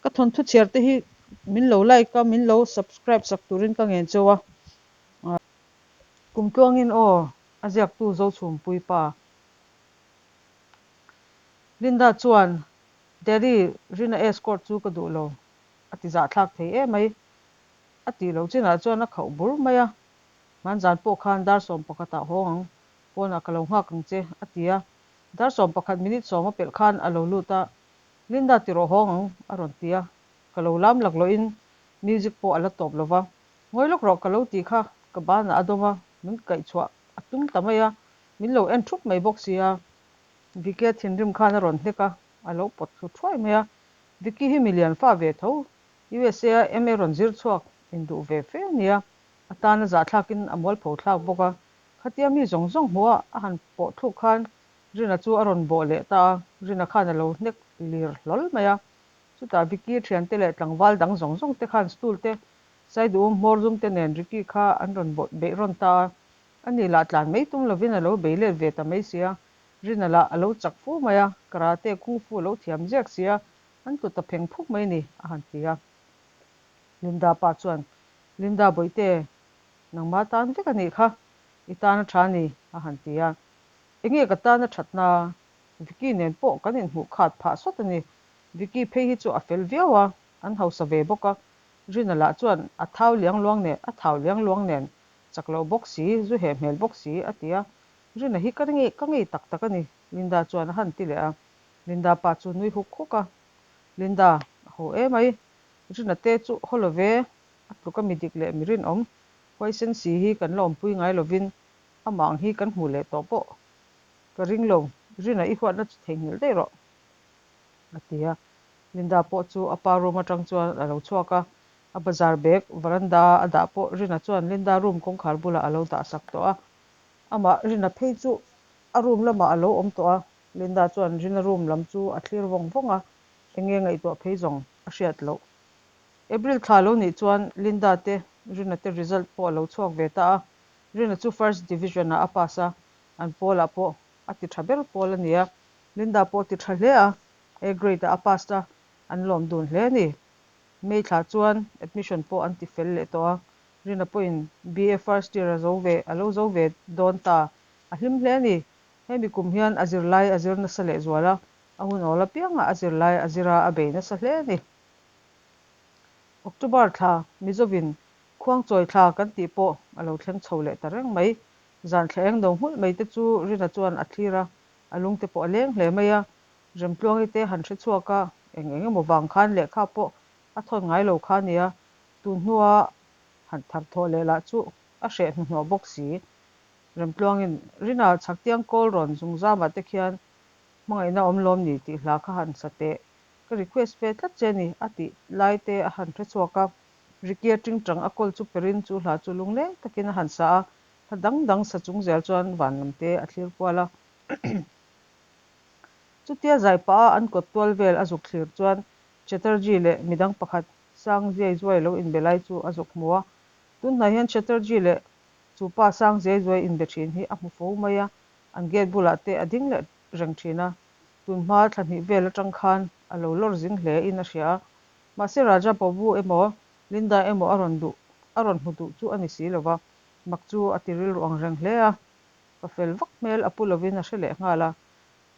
Ka thawnthu chhiar te hi min lo like a, min lo subscribe sak turin ka ngen cheu a. Kum tluangin aw, a ziaktu Zochhumpui pa. Linda chuan, Daddy, Rina escort chu ka duh lo, a ti zahthlak thei emai. A tih loh chinah chuan a khauh bur mai a. Hmanzan pawh khan dar 11 ah hawng ang, pawnah ka lo nghak ang che, a ti a. Dar 11 minute sawm a pelh khan a lo lut a, Linda ti rawh hawng ang, a rawn ti a. Ka lo lam laklawhin music pawh a la tawp lo va. Ngawi lawk rawh ka lo tih kha ka banah a dawm a, min kaihchhuah a tum ta mai a, min lo en thup mai bawk si a. Vicky a thinrim khan a rawn hnek a, a lo pawt thlu thuai mai a. Vicky hi milian fa ve tho, USA a MA rawn zir chhuak induh ve fe a nia, a tan a zahthlakin a mualpho thlak bawk a. Khatia mi zawng zawng hmuh a a han pawh thluk khan Rina chu a rawn bawh leh ta a, Rina khan a lo hnek lir hlawl mai a. Chutah Vicky thiante leh tlangval dang zawng zawng te khan stool te, Saiduhum hmawr zum te nen Ricky kha an rawn beih rawn ta a. Ani lah tlan mai tum lovin a lo bei let ve ta mai sia. Rina lah a lo chak fu mai a, karate, kung fu a lo thiam ziak sia, an tlu ta pheng phuk mai ni, a han ti a. Linda pa chuan, Linda Bawihte, nangmah tan vek a nih kha, i tan a tha a ni, a han ti a. Enge ka tan a thatna? Vicky nen pawh kan inhmuh khat phah sawt a ni. Vicky phei hi chu a fel viau a, an hausa ve bawk a. Rina lah chuan a thau liang luang nen, a thau liang luang nen, chak lo bawk si, zu heh hmel bawk si, a ti a. Rina hi ka ngei ka ngei tak tak a ni, Linda chuan a han ti leh a. Linda pa chu nui huk huk a. Linda, a ho emai. Rina te chu haw lo ve, a tluk a mi dik leh mi rinawm, huaisen si hi kan la awmpui ngai lovin amah ang hi kan hmuh leh tawh pawh ka ring lo, Rina i huatna chu theihnghilh daih rawh, a ti a. Linda pawh chu a pa room atang chuan a lo chhuak a, a bazar bag veranda a dah pawh Rina chuan Linda room kawngkhar bulah a lo dah sak tawh a. Amah Rina phei chu a room lamah a lo awm tawh a, Linda chuan Rina room lam chu a thlir vawng vawng a, enge ngaihtuah phei zawng a hriat loh. April thla lo nih chuan Linda te Rina te result pawh a lo chhuak ve ta a, Rina chu first division ah a pass a, an pawl ah pawh a ti tha ber pawl a ni a, Linda pawh a ti tha hle a, A grade ah a passed a, an lawm dun hle a ni. May thla chuan admission pawh an ti fel leh tawh a, Rina pawhin BA first year a zo ve a lo zo ve dawn ta, a hlim hle a ni. Hemi kum hian a zirlai a zir nasa leh zual a, a hun awl apiangah a zirlai a zir a, a bei nasa hle a ni. October thla Mizovin Khuangchawi thla kan tih pawh a lo thleng chho leh ta reng mai. Zan thla eng do nghulh mai te chu Rina chuan a thlir a, a lung te pawh a leng hle mai a. Remtluangi te han hre chhuak a, eng eng emaw vang khan lehkha pawh a thawn ngai lo kha a nia, tun hnua han thar thawh leh lah chu a hreh hnuhnawh bawk si. Remtluangin Rina chhaktiang kawl rawn zungzamah te khian hmangaihna awm lawm ni tih hla kha han sa teh, ka request ve tlat che a ni a tih lai te a han hre chhuak a. Ricky-a tingtang a kawl chu perin chu hla chu lungleng takin a han sa a, hla dang dang sa chung zel chuan van lam te a thlir kual a. Chutia zai pah a an kawt tual vel a zuk thlir chuan Chatterjee leh midang pakhat Sang Ziai Zuai lo inbe lai chu a zuk hmu a. Tunhnai hian Chatterjee leh chu pa Sang Ziai Zuai inbe thin hi a hmu fo mai a, an gate bulah te a ding leh reng thin a. Tunhma thla hnih vel atang khan a lo lawr zing hle in a hria a, Mahse Raja Babu emaw Linda emaw a rawn duh a rawn hmu duh chu a ni si lo va, mak chu a ti rilru ang reng hle a, pa fel vak hmel a pu lovin a hre leh nghal a,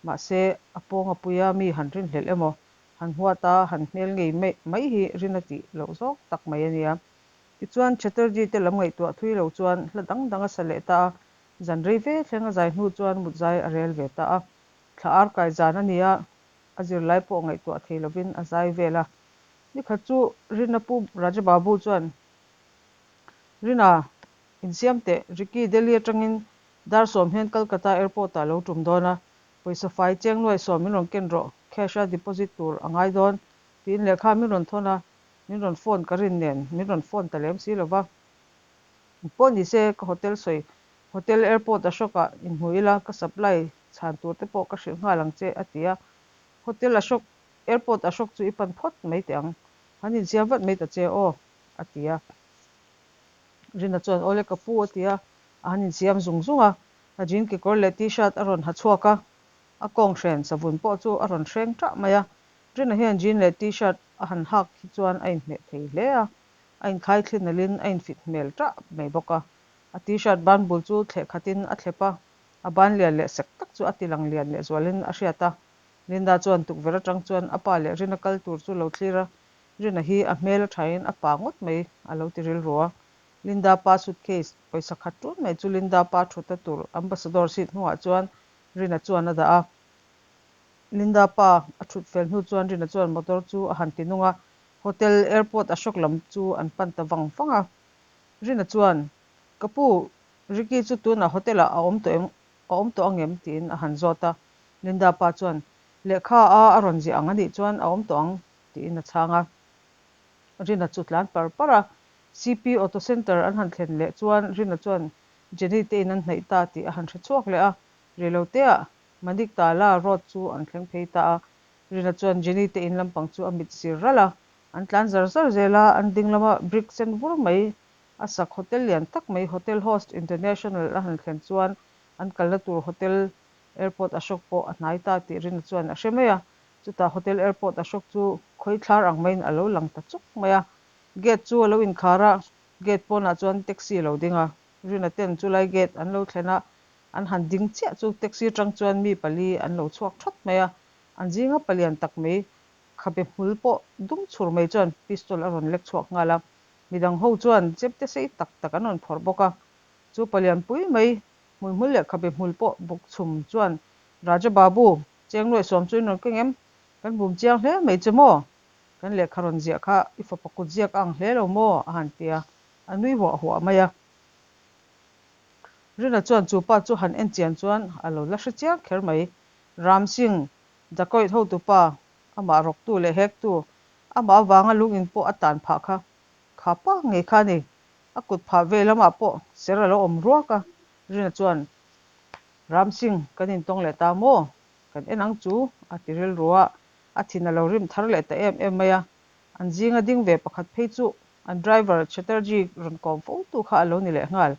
mahse a pawng a pui a mi han rinhlelh emaw han huat a han hmel ngei mai hi rin a tih loh zawk tak mai a nia. Tichuan Chatterjee te lam ngaihtuah thui lo chuan hla dang dang a sa leh ta a, zan rei ve thleng a zai hnu chuan mut zai a rel ve ta a, thla ar kai zan a ni a, a zirlai pawh ngaihtuah thei lovin a zai vel a. Nikhat chu Rina pu Raja Babu chuan, Rina, insiam teh, Ricky Delhi atangin dar 10 hian Calcutta airport ah lo tum dawn a, pawisa fai cheng nuai 10 min rawn ken rawh, cash a deposit tur a ngai dawn, tiin lehkha min rawn thawn a, min rawn phone ka rin nen min rawn phone ta lem si lova. Pawh ni se ka hotel sawi Hotel airport Ashok ah inhmu ila ka supply chhan tur te pawh ka hrilh nghal ang che a ti a. Hotel Ashok airport Ashok chu i pan phawt mai teh ang. Han insiam vat mai ta che aw a ti a. Rina chuan awle ka pu a ti a, a han insiam zung zung a. A jean kekawr leh t-shirt a rawn ha chhuak a, a kawng hren savun pawh chu a rawn hreng tah mai a. Rina hian jean leh t-shirt a han hak hi chuan a inhmeh thei hle a, a inkhai thli nalhin a infit hmel ṭah mai bawk a. A t-shirt ban bul chu thleh khatin a thlep a, a ban lian leh sek tak chu a ti lang lian leh zualin a hriat a. Linda chuan tukverh atang chuan a pa leh Rina kal tur chu lo thlir a, Rina hi a hmel a thain a pa ngawt mai a lo ti rilru a. Linda pa suitcase pawisa khat ṭun mai chu Linda pa thutna tur Ambassador seat hnungah chuan Rina chuan a dah a. Linda pa a thut fel hnu chuan Rina chuan motor chu a han ti nung a, Hotel Airport Ashok lam chu an pan ta vang vang a. Rina chuan, Ka pu, Ricky chu tunah hotel ah a awm tawh em, a awm tawh angem? tiin a han zawt a. Linda pa chuan, Lehkha a a rawn ziah ang anih chuan a awm tawh ang, tiin a chhang a. Rina chu tlan par par a. CP Auto Centre an han thlen leh chuan Rina chuan Jenny te in an hnaih ta tih a han hre chhuak leh a. Reiloteah Maniktala road chu an thleng phei ta a. Rina chuan Jenny te in lampang chu a mit sir ralh a. An tlan zar zar zel a, an ding lama brick sen vur mai a sak hotel lian tak mai Hotel Host International a han thlen chuan an kalna tur Hotel Airport Ashok pawh a hnai ta tih Rina chuan a hre mai a. Chutah Hotel Airport Ashok chu khawi thlar ang maiin a lo lang ta chuk mai a. Gate chu a lo inkhar a, gate pawnah chuan taxi a lo ding a. Rina ten chulai gate an lo thlen a, an han ding chiah chu taxi atang chuan mi pali an lo chhuak thawt mai a. An zinga palian tak mai khabe hmul pawh dum chhur mai chuan pistol a rawn lek chhuak nghal a. Midang ho chuan chemte sei tak tak an rawn phawrh bawk a. Chu palian pui mai hmuihmul leh khabe hmul pawh buk chhum chuan Raja Babu, cheng nuaih sawm chu in rawn keng em? Kan bum chiang hle mai che maw? Kan lehkha rawn ziah kha i fapa kut ziak a ang hle lo maw? a han ti a, a nui huah huah mai a. Rina chuan chu pa chu han en chian chuan a lo la hre chiang kher mai. Ram Singh, dacoit hotupa, amah rawktu leh hektu, amah avanga lung in pawh a tan phah kha, kha pa ngei kha a ni. A kut phah ve lamah pawh ser a lo awm ruak a, Rina chuan, Ram Singh, kan intawng leh ta maw? Kan en ang chu, a ti rilru a, a thin a lo rim thar leh ta em em mai a. An zinga ding ve pakhat phei chu an driver Chatterjee rawn kawm fo tu kha a lo ni leh nghal.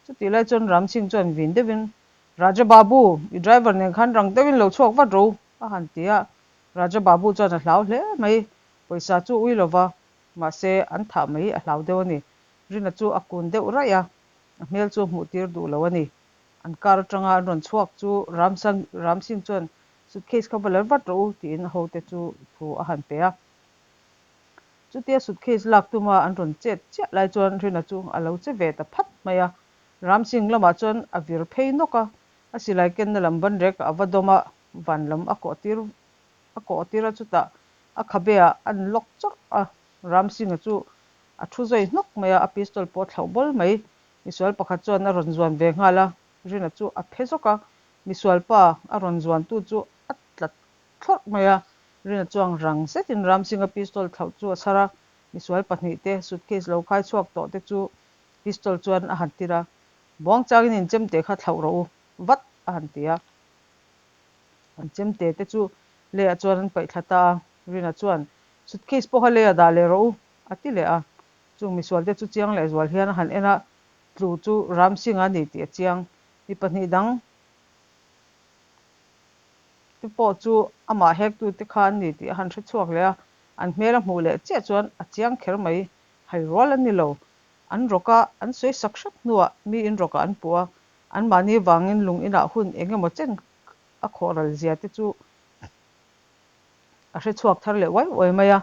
Chutih lai chuan Ram Singh chuan vin deuhin, Raja Babu, i driver nen khan rang deuhin lo chhuak vat ro, a han ti a. Raja Babu chuan a hlau hle mai, pawisa chu ui lova, mahse an thah mai a hlau deuh a ni. Rina chu a kun deuh raih a, a hmel chu hmuh tir duh lo a ni. An car atanga an rawn chhuak chu Ram Ram Singh chuan suitcase kha va la vat rawh u tiin a hote chu thu a han pe a. Chutia suitcase lak tuma an rawn chet chiah lai chuan Rina chu a lo che ve ta phat mai a. Ram Singh lamah chuan a vir phei nawk a, a silai kenna lam ban rek a va dawm a, van lam a kawh tir a kawh tir a chutah a khabe ah a an lock chawrh a. Ram Singh-a chu a thu zawi hnawk mai a, a pistol pawh a thlauh bawl mai. Misual pakhat chuan a rawn zuan ve nghal a, Rina chu a phe zawk a, misual pa a rawn zuantu chu a tla thlawrh mai a, Rina chuang rang zetin Ramsingh-a pistol thlauh chu a chhar a, misual pahnih te suitcase lo khai chhuak tawh te chu pistol chuan a han tir a, Buang changin in chemte kha thlauh rawh u, vat a han ti a. An chemte te chu leiah chuan an paih thla ta a, Rina chuan suitcase pawh kha leiah dah leh rawh u a ti leh a. Chung misualte chu chiang leh zual hian a han en a, tlu chu Ram Singh-a a ni tih a chiang. Mi pahnih dang te pawh chu amah hektute kha an ni tih a han hre chhuak leh a, an hmel a hmuh leh chiah chuan a chiang kher mai. Hai rual an ni lo. An rawk a, an sawi sak hrep hnuah mi in rawkah an puh a, anmahni vangin lung inah hun eng emaw chen a khawh ral zia te chu a hre chhuak thar leh uai uai mai a.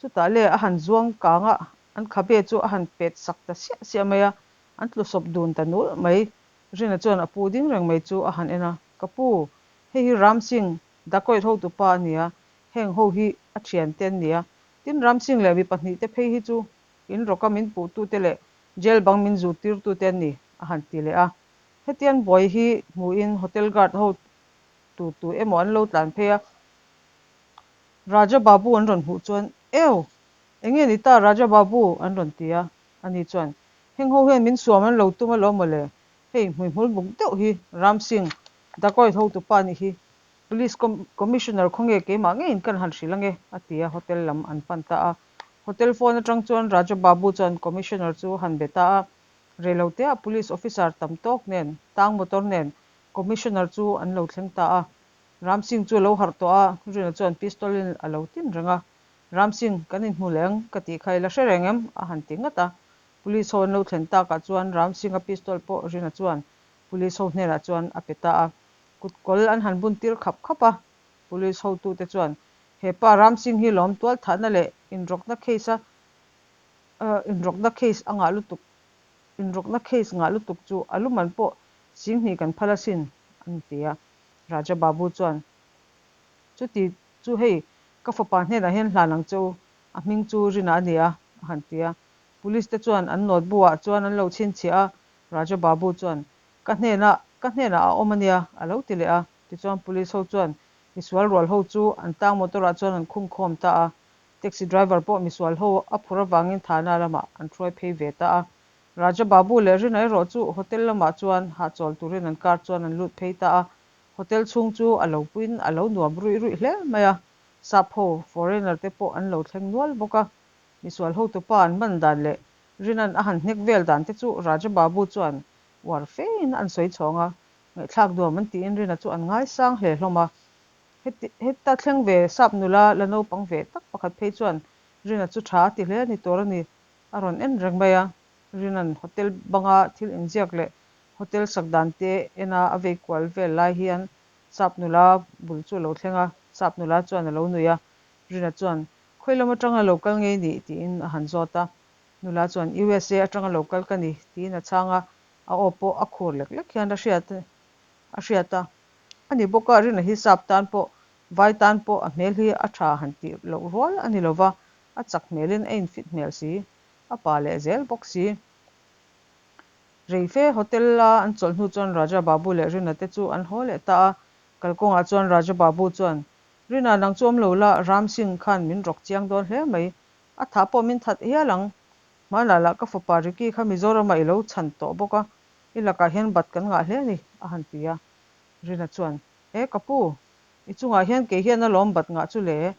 Chutah le a han zuang kang a, an khabe chu a han pet sak ta siah siah mai a, an tlu sawp dun ta nul mai. Rina chuan a pu ding reng mai chu a han en a, Ka pu, hei hi Ram Singh, dacoit hotu pa a ni a, heng ho hi a thian te an ni a, tin Ram Singh leh mi pahnih te phei hi chu in rawka min puhtute leh jail bang min zurtirtute an ni, a han ti leh a. Hetiang buai hi hmuhin hotel guard ho tu tu emaw an lo tlan phei a. Raja Babu an rawn hmuh chuan, Ew! Enge ni ta Raja Babu? an rawn ti a. Ani chuan, Heng ho hian min suam an lo tum alawm mawle. Hei, hmuihmul buk deuh hi Ram Singh, dacoit hotupa nih hi Police Commissioner khawnge keimah ngeiin kan han hrilh ange, a ti a, hotel lam an pan ta a. Hotel phone atang chuan Raja Babu chuan Commissioner chu han be ta a. Reiloteah Police officer tam tawk nen, tang motor nen Commissioner chu an lo thleng ta a. Ram Singh chu a lo harh tawh a, Rina chuan pistol in a lo tin reng a. Ram Singh, kan inhmu leh ang ka tih kha i la hre reng em? a han ti ngat a. Police ho an lo thlen takah chuan Ram Singh-a pistol pawh Rina chuan Police ho hnenah chuan a pe ta a. Kut kawl an han bun tir khap khap a. Police hotute chuan, He pa Ram Singh hi lawm tualthahna leh inrawkna case a inrawkna case a ngah lutuk inrawkna case ngah lutuk chu a luman pawh singhnih kan phal asin, an ti a. Raja Babu chuan, Chuti chu hei ka fapa hnenah hian hlan ang che u, a hming chu Rina a ni a, a han ti a. Police te chuan an note bu ah chuan an lo chhinchhiah a, Raja Babu chuan, Ka hnenah, ka hnenah a awm a nia, a lo ti leh a. Tichuan police ho chuan misual rual ho chu an tang motor ah chuan an khung khawm ta a. Taxi driver pawh misual ho a phur avangin Thana lamah an hruai phei ve ta a. Raja Babu leh Rina erawh chu hotel lamah chuan hahchawl turin an car chuan an lut phei ta a. Hotel chhung chu a lo puiin a lo nuam ruih ruih hle mai a. Sap ho, foreigner te pawh an lo thleng nual bawk a. Misual hotupa an man dan leh Rina'n a han hnek vel dan te chu Raja Babu chuan uar fein an sawi chhawng a, ngaihthlak duam an tiin Rina chu an ngaisang hle hlawm a. Heti heta thleng ve sap nula la naupang ve tak pakhat phei chuan Rina chu tha a ti hle a ni tur a ni, a rawn en reng mai a. Rina'n hotel banga thil inziak leh hotel sak dan te ena a vei kual vel lai hian sap nula bul chu a lo thleng a, sap nula chuan a lo nui a. Rina chuan, Khawi lam atanga lo kal ngei nih? tiin a han zawt a. Nula chuan, USA atanga lo kal ka ni, tiin a chhang a, a aw pawh a khur lek lek hian a hriat a hriat a. A ni bawk a, Rina hi sap tan pawh, vai tan pawh a hmel hi a tha han tih loh rual a ni lo va, a chak hmelin a infit hmel si, a pa leh zel bawk si. Reife hotel a an chawlh hnu chuan Raja Babu leh Rina te chu an haw leh ta a, kalkawngah chuan Raja Babu chuan, Rina nang chu awm lo la, Ram Singh khan min rawk chiang dawn hle mai, A thah pawh min that hial ang. Hmanah lah ka fapa Ricky kha Mizoramah i lo chhan tawh bawk a, i lakah hian bat kan ngah hle a ni, a han ti a. Rina chuan, E ka pu, i chungah hian kei hian alawm bat ngah chu le.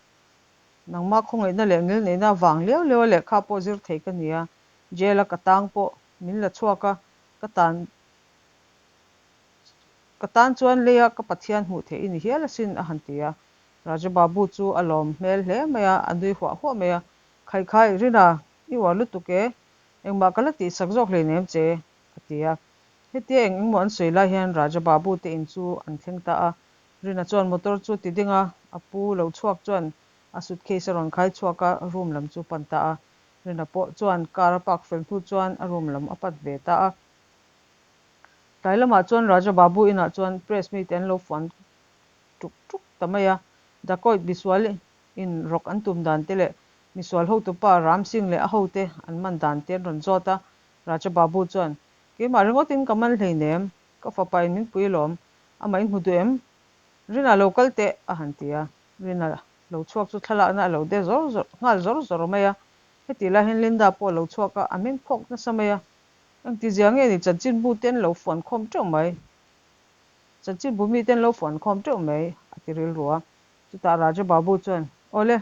Nangmah khawngaihna leh ngilneihna vang liau liau a lehkha pawh zir thei ka ni a, jail a ka tang pawh min la chhuak a, ka tan ka tan chuan leia ka Pathian hmuh theih i ni hial asin, a han ti a. Raja Babu chu a lawm hmel hle mai a, a nui huah huah mai a, Khai khai, Rina, i uar lutuk e, engmah ka la tihsak zawk hleinem che, a ti a. Hetia eng engmaw an sawi lai hian Raja Babu te in chu an thleng ta a. Rina chuan motor chu ti ding a, a pu lo chhuak chuan a suitcase a rawn khai chhuak a, room lam chu pan ta a. Rina pawh chuan car a park fel hnu chuan a room lam a pan ve ta a. Tlai lamah chuan Raja Babu inah chuan press mite an lo fuan ṭuk ṭuk ta mai a. Dacoit misual in rawk an tum dan te leh misual hotupa Ram Singh leh a hote an man dan te an rawn zawt a. Raja Babu chuan, Keimah ringawtin ka man hleinem, ka fapa in min pui alawm, amah in hmu duh em? Rina lo kal teh, a han ti a. Rina lo chhuak chu thlalakna a lo de zawr zawr nghal zawr zawr mai a. Hetih lai hian Linda pawh a lo chhuak a, a meng phawk nasa mai a. Engtizia nge ni chanchinbu te an lo fuan khawm teuh mai? Chanchinbu mite an lo fuan khawm teuh mai, a ti rilru a. Chutah Raja Babu chuan, Awle,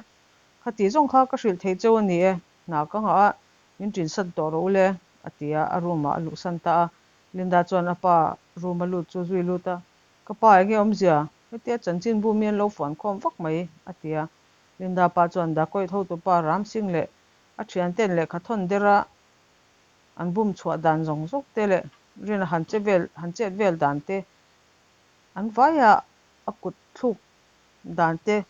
khati zawng kha ka hrilh thei cheu a ni e, hna ka nghah a, min ṭinsan tawh rawh ule, a ti a, a room ah a luhsan ta a. Linda chuan a pa room a lut chu zui lut a, Ka pa enge awmzia? Hetia chanchinbu mi an lo fuan khawm vak mai, a ti a. Linda pa chuan Dacoit hotupa Ram Singh leh a ṭhianten lehkha thawn dera an bum chhuah dan zawng zawk te leh Rina han che vel han chet vel dan te, an vaia a kut thluk dan te,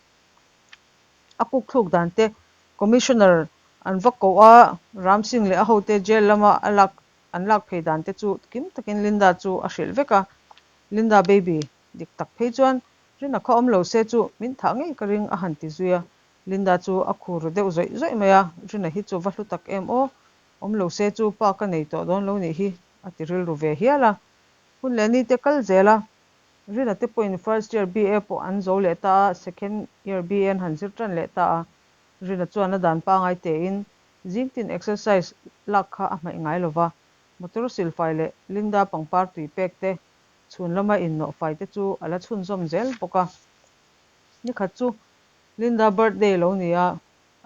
a kuk thluk dan te, Commissioner an va koh a, Ram Singh leh a hote jail lama a lak an lak phei dan te chu kim takin Linda chu a hrilh vek a, Linda baby, dik tak phei chuan Rina kha awm lo se chu min thah ngei ka ring a han ti zui a, Linda chu a khur ru deuh zawih zawih mai a, Rina hi chu va hlu tak em aw, awm lo se chu pa ka nei tawh dawn lo nih hi a ti rilru ve hial a. Hun leh ni te kal zel a, Rina te pawhin first year BA pawh an zo leh ta a, second year BA an han zir tan leh ta a. Rina chuan a dan pangai tein zing tin exercise lak kha a hmaih ngai lo va, motor silfai leh Linda pangpar tui pek te, chhun lama innawhfai te chu a la chhunzawm zel bawk a. Nikhat chu Linda birthday lo ni a,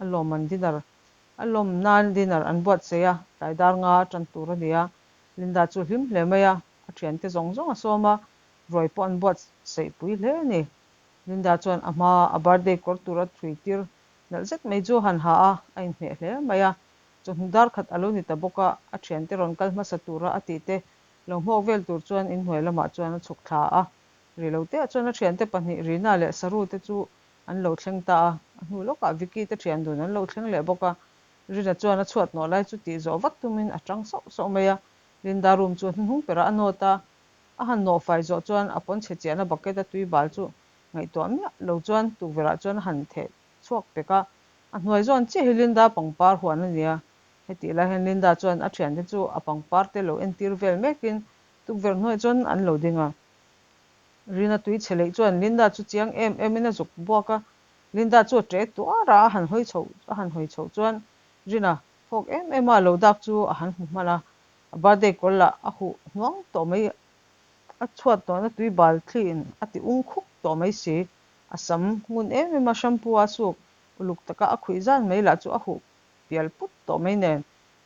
a lawm an dinner a lawm nan dinner an buatsaih a, tlai dar nga a tan tur a ni a, Linda chu hlim hle mai a, a thiante zawng zawng a sawm a, ruai pawh an buatsaih pui hle a ni. Linda chuan a hma a birthday kawr tur a thui tir Nalh zet mai chu a han ha a, a inhmeh hle mai a. Chawhnu dar khat a lo ni ta bawk a, a thiante rawn kal hmasa tura a tih te lo hmuak vel tur chuan inhnuai lamah chuan a chhuk thla a. Reiloteah chuan a thiante pahnih Rina leh Saru te chu an lo thleng ta a, a hnu lawkah Vicky te thian dun an lo thleng leh bawk a. Rina chuan a chhuat nawh lai chu tih zawh vat tumin a tang sauh sauh mai a, Linda room chu a hnuhnung berah a nawt a, a han nawh fai zawh chuan a pawnchhe chiahna bucket a tui bal chu ngaihtuah miah lo chuan tukverhah chuan a han theh chhuak pek a, a hnuai zawn chiah hi Linda pangpar huan a nia. Hetih lai hian Linda chuan a thiante chu a pangpar te lo entir vel mekin tukverh hnuaiah chuan an lo ding a. Rina tui chhe leih chuan Linda chu chiang em emin a zuk buak a, Linda chu a ṭe tuar a, a han hawi chhoh a han hawi chhoh chuan Rina phawk em em a lo dak chu a han hmu hman a, a birthday kawr lah a huh hnuang tawh mai, a chhuat tawhna tui bal thliin a ti ung khuk tawh mai si, a sam ngun em em a shampoo a suk uluk taka a khuih zan mai lah chu a huh pial put tawh mai nen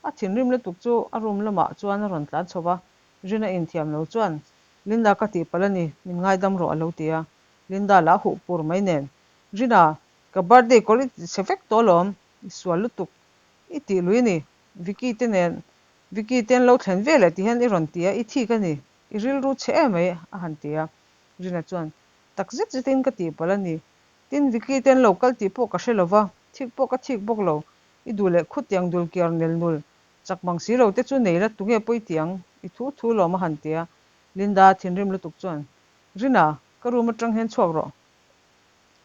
a thinrim lutuk chu a room lamah chuan a rawn tlan chho va, Rina inthiam lo chuan Linda ka tihpalh a ni, min ngaidam rawh a lo ti a, Linda lah huh pur mai nen, Rina, ka birthday kawr i ti chhe vek tawh alawm, i sual lutuk, i tih lui a ni, Vicky te nen, Vicky te an lo thlen ve leh ti hian i rawn ti a, i thik a ni, i rilru chhe em mai, a han ti a. Rina chuan, Tak zet zetin ka tihpalh a ni, tin Vicky te an lo kal tih pawh ka hre lo va, thik pawh ka thik bawk lo, i duh leh khutiang dul kiar nel nul, chak mang si lo te chu nei la tunge pawi ti ang, i thu thu lawm a han ti a. Linda thinrim lutuk chuan, Rina, ka room atang hian chhuak rawh.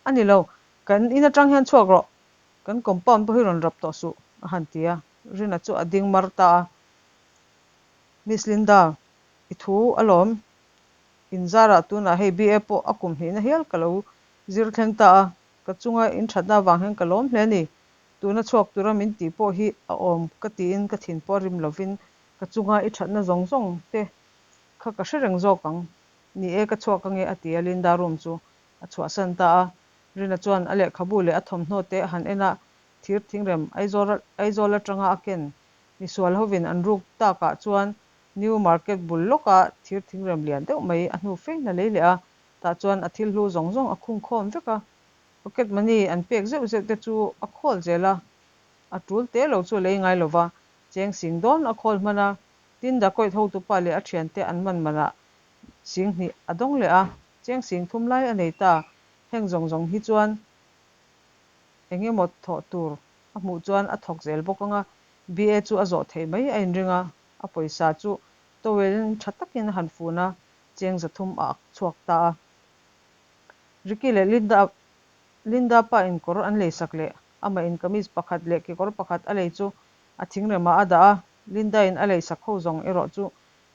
A ni lo, kan in atang hian chhuak rawh. Kan compound pawh hi rawn rap tawh suh, a han ti a. Rina chu a ding mar ta a. Miss Linda, i thu alawm. Inzarah tunah hei BA pawh a kum hnihna hial ka lo zir thleng ta a, ka chunga in thatna avang hian ka lawm hle a ni. Tuna chhuak tura min tih pawh hi a awm ka tiin ka thin pawh a rim lovin ka chunga i thatna zawng zawng te kha ka hre reng zawk ang. Ni e, ka chhuak ange a ti a, Linda room chu a chhuahsan ta a. Rina chuan a lehkhabu leh a thawmhnaw te a han en a, thir thingrem Aizawl Aizawl atanga a ken misual hovin an ruk takah chuan New Market bul lawka thir thingrem lian deuh mai a hnu fein a lei leh a, tah chuan a thil hlu zawng zawng a khung khawm vek a. Pocket money an pek zeuh zeuh te chu a khawl zel a, a tul te lo chu a lei ngai lova, cheng sing dawn a khawl hman a, tin dacoit hotupa leh a thiante an man manah sing hnih a dawng leh a, cheng sing thum lai a nei ta, heng zawng zawng hi chuan eng emaw thawh tur a hmuh chuan a thawk zel bawk ang a, BA chu a zawh theih mai a inring a, a pawisa chu towel in tha takin a han fun a, cheng 300 a ak chhuak ta a. Ricky leh Linda Linda pa in kawr an leisak leh amah in kamis pakhat leh kekawr pakhat a lei chu a thingremah a dah a, Linda in a leisak ho zawng erawh chu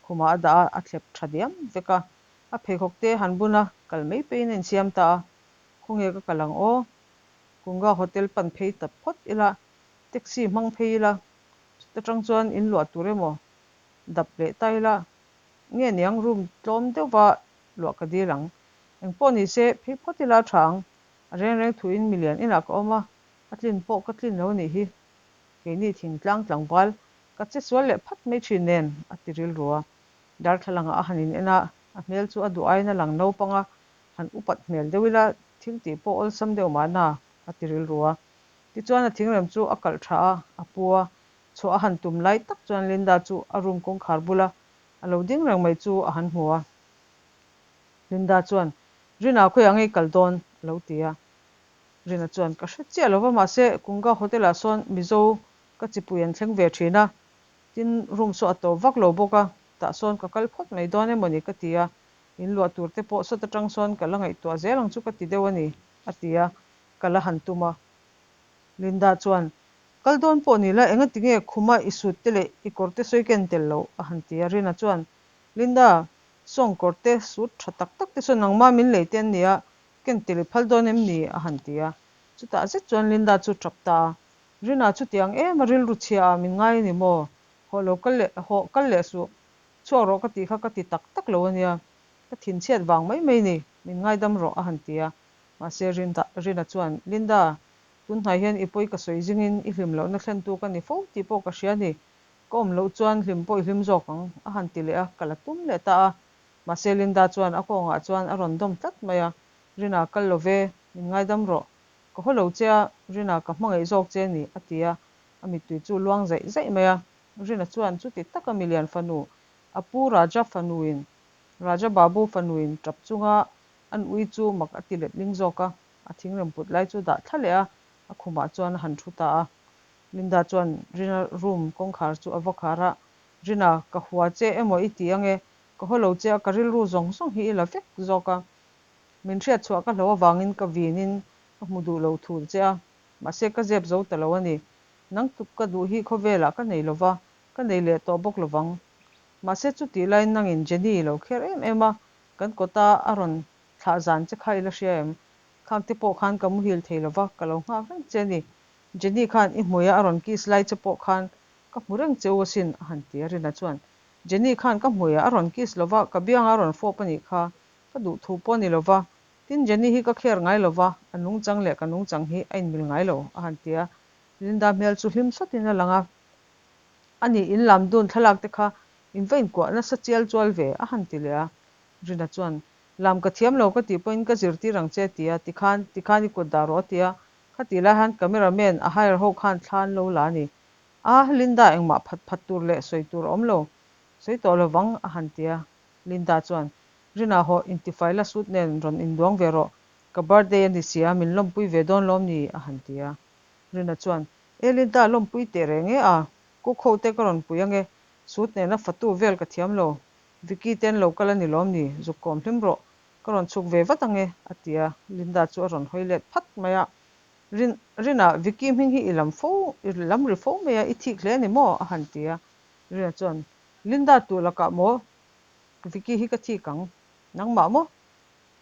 khumah a dah a, a thlep tha diam vek a. A pheikhawk te han bun a, kal mai peiin a insiam ta a. Khawnge ka kal ang aw? Kunga hotel pan phei ta phawt ila, taxi hmang phei ila, chuta tang chuan in luah tur emaw dap leh ta ila, nge niang room tlawm deuhva luah ka dil ang. Engpawh ni se, phei phawt ila a tha ang. A reng reng thuin milian inah ka awm a, a tlin pawh ka tlin lo a nih hi. Keini thingtlang tlangval ka che sual leh phat mai thin nen, a ti rilru a. Darthlalangah a han in en a, a hmel chu a duh aiin a lang naupang a, han upat hmel deuh ila thil tih pawh awlsam deuh mahna, a ti rilru a. Tichuan a thingrem chu a kalh tha a, a pu a, chhuah a han tum lai tak chuan Linda chu a room kawngkhar bula a lo ding reng mai chu a han hmu a. Linda chuan, Rina khawiah ngei kal dawn? a lo ti a. Rina chuan, Ka hre chiah lo va, mahse Kunga Hotel ah sawn Mizo ka chipui an thleng ve thin a, tin room saw a to vak lo bawk a, tah sawn ka kal phawt mai dawn emaw ni ka ti a, in luah tur te pawh sawt atang sawn ka la ngaihtuah zel ang chu ka ti deuh a ni, a ti a, ka la han tum a. Linda chuan, Kal dawn pawh ni la, engati nge khuma i suit te leh i kawr te sawi ken tel lo? a han ti a, Rina chuan, Linda, sawng kawr te, suit tha tak tak te sawn nangmah min lei te an ni a, ken tel i phal dawn em ni? a han ti a. Chutah zet chuan Linda chu tap ta a, Rina chutiang em a rilru chhia ah min ngai a ni maw? Hawh lo kal leh, hawh kal leh suh, chhuak rawh ka tih kha ka ti tak tak lo a nia, ka thinchhiat vang mai mai ni, min ngaidam rawh a han ti a. Mahse Rinda, Rina chuan, Linda, tunhnai hian i pawi ka sawi zingin i hlim lohna thlentu ka ni fo tih pawh ka hria a ni, ka awm loh chuan hlim pawh i hlim zawk ang a han ti leh a, ka la tum leh ta a. Mahse Linda chuan a kawngah chuan a rawn dawm tlat mai a, Rina kal lo ve, min ngaidam rawh. Ka haw lo che a, Rina, ka hmangaih zawk che a ni, a ti a, a mittui chu luang zaih zaih mai a. Rina chuan chuti taka milian fanu, a pu Raja fanuin, Raja Babu fanuin tap chunga an ui chu mak a ti letling zawk a, a thingrem put lai chu dah thla leh a, a khumah chuan a han thu ta a. Linda chuan Rina room kawngkhar chu a va khar a, Rina, ka hua che emaw i ti ange, ka haw lo che a, ka rilru zawng zawng hi i la vek zawk a. Min hriat chhuah ka hlo avangin ka vinin ka hmu duh lo thul che a, mahse ka zep zo ta lo a ni. Nang tluk ka duh hi khawvelah ka nei lova, ka nei leh tawh bawk lovang. Mahse chutih laiin nangin Jenny i lo kher em em a, kan kawta a rawn thlah zan che kha i la hria em? Khang te pawh khan ka muhil thei lova, ka lo nghak reng che a ni. Jenny khan i hmuia a rawn kiss lai che pawh khan ka hmu reng che u asin, a han ti a. Rina chuan, Jenny khan ka hmuia a rawn kiss lova, ka bianga a rawn fawp a nih kha, ka duh thu pawh a ni lova. Tin, Jenny hi ka kher ngai lova, a nungchang leh ka nungchang hi a inmil ngai lo, a han ti a. Linda hmel chu hlim sawtin a lang a. A nih, in lam dun thlalak te kha in va inkuah nasa chial chual ve, a han ti leh a. Rina chuan, Lam ka thiam lo ka tih pawhin ka zirtir ang che a ti a, tikhan, tikhan i kut dah rawh a ti a. Khatih lai han camera man a hire ho khan thla an lo la a ni. A, Linda engmah phat phat tur leh sawi tur a awm lo, sawi tawh lovang, a han ti a. Linda chuan, Rina hawh intifai la suit nen rawn induang ve rawh, ka birthday a ni sia, min lawmpui ve dawn lawm ni? a han ti a. Rina chuan, E Linda, lawmpui teh reng e a, cook ho te ka rawn pui ange, suit nena fatu vel ka thiam lo, Vicky te an lo kal a ni lawm ni, zuk kawm hlim rawh, ka rawn chhuk ve vat ange, a ti a, Linda chu a rawn hawi let phat mai a. Rin, Rina, Vicky hming hi i lam fo, i lam ri fo mai a, i thik hle a ni maw? a han ti a. Rina chuan, Linda tu lakah maw Vicky hi ka thik ang, nangmah maw?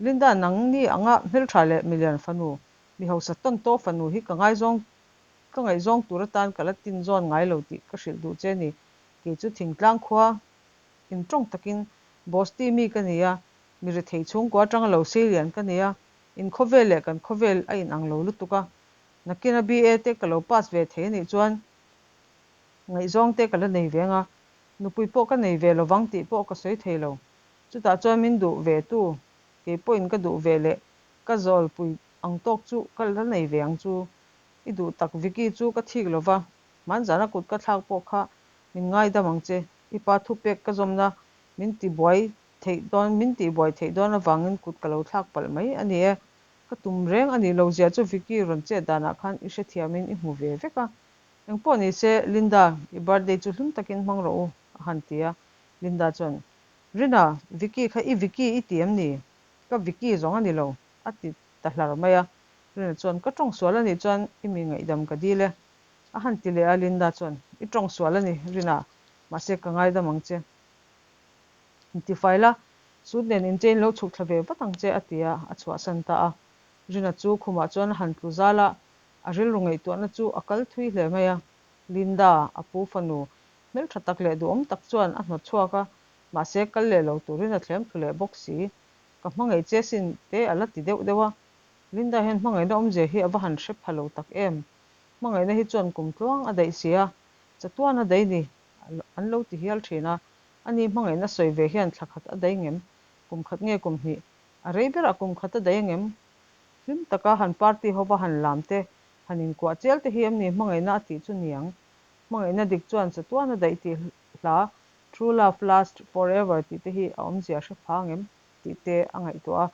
Linda, nang ni anga hmeltha leh milian fanu, mi hausa tawn tawh fanu hi ka ngaizawng, ka ngaihzawng tur atan ka la tin zawn ngai lo tih ka hrilh duh che ni. Kei chu thingtlang khua in tawng takin Bosti mi ka ni a, mi rethei chhungkua atanga lo seilian ka ni a, in khawvel leh kan khawvel a inang lo lutuk a. Nakina BA te ka lo pass ve thei anih chuan ngaihzawng te ka la nei ve anga, Nupui pawh ka nei ve lovang tih pawh ka sawi thei lo. Chutah chuan min duh ve tu, kei pawhin ka duh ve leh ka zawlpui ang tawk chu ka la nei ve ang chu. I duh tak Vicky chu ka thik lova, hmanzana kut ka thlak pawh kha min ngaidam ang che. I pa thupek ka zawmna min tibuai theih dawn min tihbuai theih dawn avangin kut ka lo thlak palh mai a ni e. Ka tum reng a nih lo zia chu Vicky rawn chet danah khan i hrethiamin i hmu ve vek a. Engpawh ni se, Linda, i birthday chu hlim takin hmang rawh u, a han ti a. Linda chuan, Rina, Vicky kha i Vicky i ti em ni? Ka Vicky zawng a ni lo, a ti ta hlar mai a. Rina chuan, Ka tawng sual a nih chuan i mi ngaihdam ka dil e, a han ti leh a. Linda chuan, I tawng sual a ni, Rina, mahse ka ngaidam ang che. Intifai la, suit nen inchein lo chhuk thla ve vat ang che, a ti a, a chhuahsan ta a. Rina chu khumah chuan a han tlu zal a, A rilru ngaihtuahna chu a kal thui hle mai a, Linda, a pu fanu, hmeltha tak leh duhawm tak chuan a hnawt chhuak a, mahse kal leh lo turin a thlem thlu leh bawk si. Ka hmangaih che sin te a la ti deuh deuh a, Linda hian hmangaihna awmzia hi a va han hre pha lo tak em. Hmangaihna hi chuan kum tluang a daih si a, chatuan a daih ni an lo ti hial thin a, ani hmangaihna sawi ve hian thla khat a daih ngem, kum khat nge kum hnih, a rei berah kum khat a daih angem? Hlim taka han party hova han lam te, han inkuah chial te hi em ni hmangaihna a tih chu niang? Hmangaihna dik chuan chatuan a daih tih hla True love last forever tih te hi a awmzia hre pha ngem tih te a ngaihtuah a.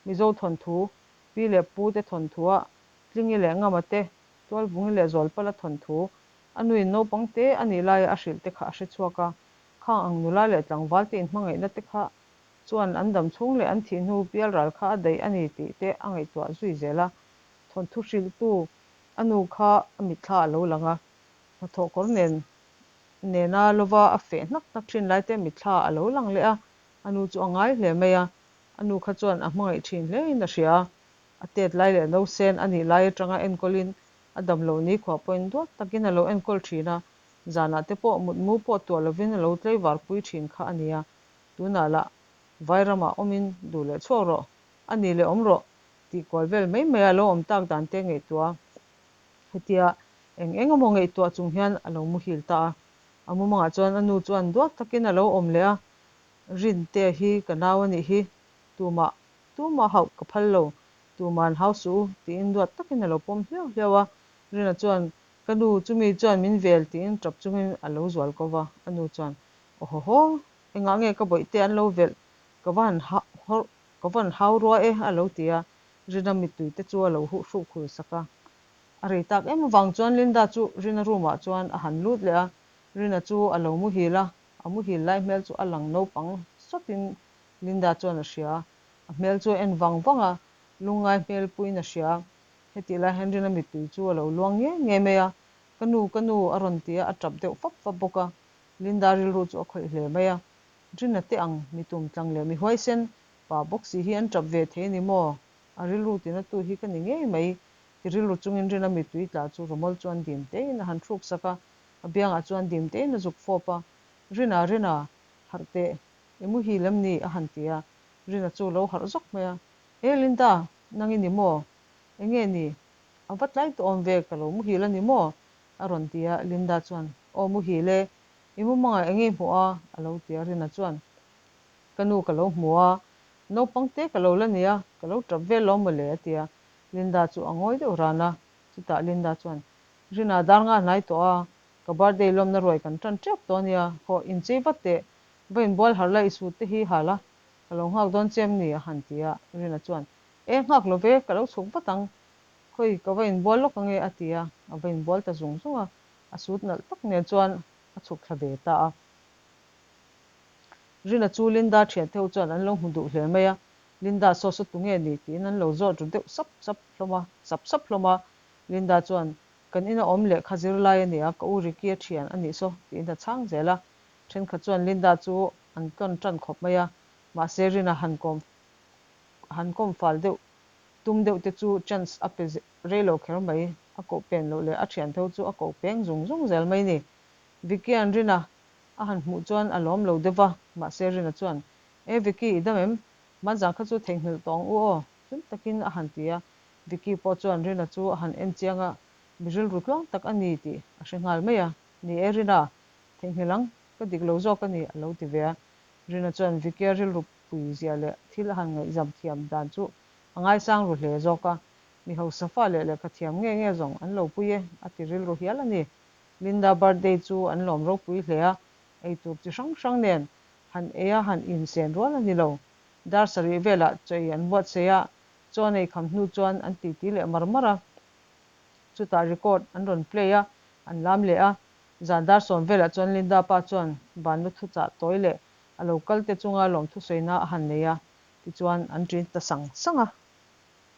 Mizo thawnthu, pi leh pu te thawnthu-ah Tlingi leh Ngama te, Tualvungi leh Zawlpala thawnthu, a nuin naupang te a nih laia a hrilh te kha a hre chhuak a. Khang ang nula leh tlangval te inhmangaihna te kha chuan an dam chhung leh an thih hnu pial ral kha a daih a ni tih te a ngaihtuah zui zel a. Thawnthu hrilhtu a nu kha a mitthla a lo lang a, hnathawh kawr nen nena lova a feh hnak hnak thin lai te mitthla a lo lang leh a, a nu chu a ngai hle mai a, a nu kha chuan a hmangaih thin hlein a hria a, a tet lai leh nausen a nih lai atanga enkawlin a dam loh ni khuah pawhin duat takin a lo enkawl thin a, zanah te pawh mutmu pawh tuah lovin a lo tleivar pui thin kha a ni a. Tunah lah Vairamah awmin duh leh chhuak rawh, a ni leh awm rawh tih kual vel mai mai a lo awm tak dan te ngaihtuah a, hetia eng eng emaw ngaihtuah chung hian a lo muhil ta a. A mumangah chuan a nu chuan duat takin a lo awm leh a, Rintea hi ka nau a nih hi, tumah tumah hauh ka phal lo, Tuman hau suh u, tiin duat takin a lo pawm hliau hliau a. Rina chuan, Ka nu, chumi chuan min vel, tiin tap chungin a lo zual ko va. A nu chuan, Awhawhaw, engah nge ka bawihte an lo velh? Ka va han ka va han hau rua e, a lo ti a. Rina mittui te chu a lo huh hruk hul sak a. A rei tak em avang chuan Linda chu Rina room ah chuan a han lut leh a. Rina chu a lo muhil a, a muhil lai hmel chu a lang naupang sawtin Linda chuan a hria. A hmel chu a en vang vang a, lungngai hmel puiin a hria. Hetih lai hian Rina mittui chu a lo luang nge nge mai a, Ka nu, ka nu a rawn ti a, a tap deuh fap fap bawk a. Linda rilru chu a khawih hle mai a, Rina te ang mi tumtlang leh mi huaisen pa bawk si hi an tap ve thei a ni maw? A rilru tinatu hi ka ni ngei mai ti rilru chungin Rina mittui tla chu rawmawl chuan dim tein a han hruk sak a, a biangah chuan dim tein a zuk fawp a, Rina, Rina, harh teh, i muhil em ni? a han ti a, Rina chu lo harh zawk mai a, E Linda, nang i ni maw? Enge ni? A va tlai tawh awm ve, ka lo muhil a ni maw? a rawn ti a, Linda chuan, Aw muhil e, i mumangah enge i hmuh a? a lo ti a, Rina chuan, Ka nu ka lo hmu a, naupang te ka lo la nia, ka lo tap vel lo mawle a ti a, Linda chu a ngawi deuh ran a, chutah Linda chuan, Rina dar nga hnai tawh a, ka birthday lawmna ruai kan tan tep tawh a nia, hawh inchei vat teh, va inbual harh la i suit te hi hal a, ka lo nghak dawn che em ni? a han ti a, Rina chuan, E nghak lo ve, ka lo chhuk vat ang, khawi ka va inbual lawk ange a ti a, a va inbual ta zung zung a, a suit nalh tak nen chuan a chhuk thla ve ta a. Rina chu Linda thiante ho chuan an lo hmu duh hle mai a, Linda saw saw tunge ni tiin an lo zawt ru deuh sap sap hlawm a, sap sap hlawm a. Linda chuan, Kan ina awm lehkha zir lai a nia, ka u Ricky a thian a nih saw tiin a chhang zel a. Thenkhat chuan Linda chu an tlawn tan khawp mai a, mahse Rina han kawm han kawm fal deuh tum deuh te chu chance a pe rei lo kher mai, a koh pen loh leh a thiante ho chu a koh peng zung zung zel mai ni. Vicky-a'n Rina a han hmuh chuan a lawm lo deuh va, mahse Rina chuan, E Vicky, i dam em? Hmanzang kha chu theihnghilh tawh ang u aw, hlim takin a han ti a. Vicky pawh chuan Rina chu a han en chiang a, mi rilru tluang tak a ni tih a hre nghal mai a. Ni e Rina, theihnghilh ang, ka dik lo zawk a ni, a lo ti ve a. Rina chuan Vicky-a rilru pui zia leh thil a han ngaihzam thiam dan chu a ngaisang ru hle zawk a. Mi hausa fa leh lehkha thiam nge nge zawng an lo pui e, a ti rilru hial a ni. Linda birthday chu an lawm ropui hle a, eitur chi hrang hrang nen han ei a han insen rual a ni lo. Dar sarih velah chaw ei an buatsaih a, chaw an ei kham hnu chuan an titi leh mar mar a. Chutah record an rawn play a, an lam leh a. Zan dar sawm velah chuan Linda pa chuan banlu thuchah tawi leh a lo kal te chunga lawmthu sawina a han nei a, tichuan an ṭin ta sang sang a.